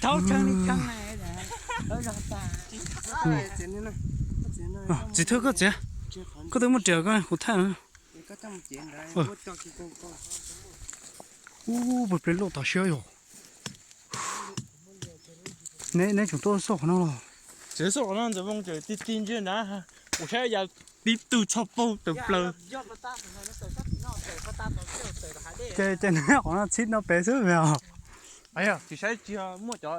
Thaub tshee li tshee na. Txiv Thwj koj txiv, koj twb muaj riam koj kuv thaij no. Ub, peb loj tas siab yog. Neb tseem tuaj xauj qhov no los? Tseem xauj qhov no ntxawm moo tseem ti ti ntsia nrad, kuv saib ya tib tug tshaj paug tawm plaws. Ces ces neb qhov no txhib no pem xwb os. Tsis saib tsis muaj cov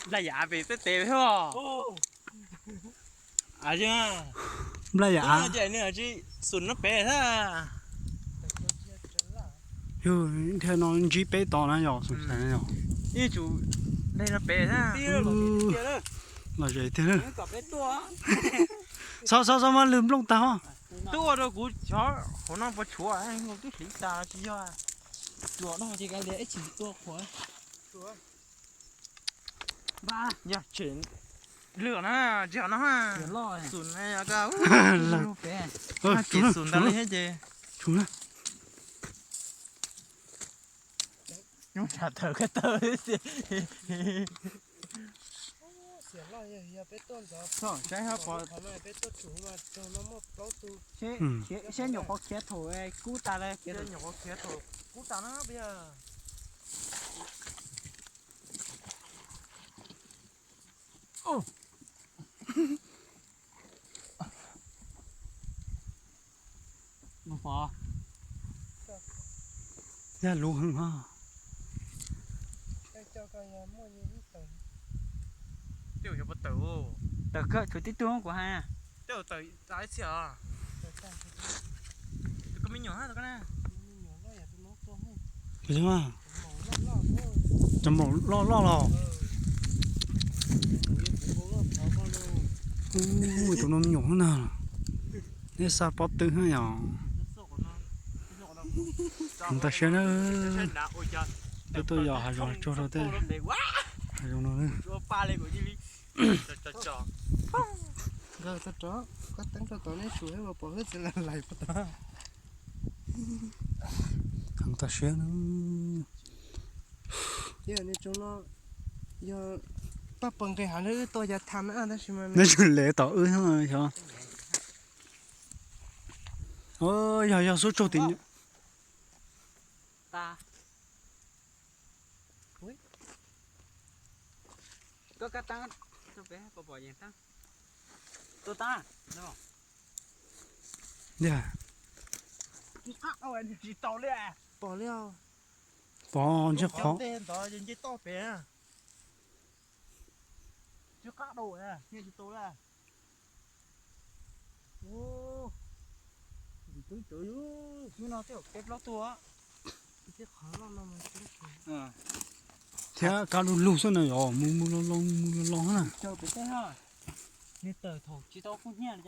nplaj yam pem tej tes os. Nplaj yam. Xum no pem thiab. Yog dhia no ntsib peb tod na yog xum xais na yog. Ib tsum dhia no pem thiab. Lom zem tiag na. Xov xov xov mas lwm nplooj tag os. Twb ua rau kuv cov hauv no puas tshuav, twb hliv tas tsis yog. Tsuas no ces kav liam ib chim tua qhuav. Yog tseem lwm na, tsis yog no. Xum na yog koj, kev xum ntawd li thiab ces. Nyuj ntshav tawm koj tawm. Saib nyuam qhuav khiav thaum kub tas lawm, nyuam qhuav khiav thaum kub tas na. Yog luv heev os. Tawm kawg tshuav tib tug kuv hais. Tawm txav ib txhia os. Tus koj me nyuam, tus koj na. Cov maum loj loj los. Ub, tus no me nyuam na. Neb xa pob tw na yom. Tag siab na. Peb tuaj yos hav zoov tsuag rau tej hav zoov no na. Heev tag siab na. Yog paj pawg nqis hav no wb tuaj yav tham na tab sis mas neb tsum lev tom wb xwb xyov. Yog yog xub tsaug tim. Koj kab taab rau pem pom pom yees taab. Tua taab. Yog. Tsis tau li. Pom li os. Pom ntsej qhov. Ntawd nce toj pem. Tsis qab dau, tsis tau li. Twb cov yus xwb no tej zaum peb plaub tuaj. Thiab kab lug lug xwb na yog mus mus los los mus los los na. Nws tawm thaum tsis tau kub hnyiab li.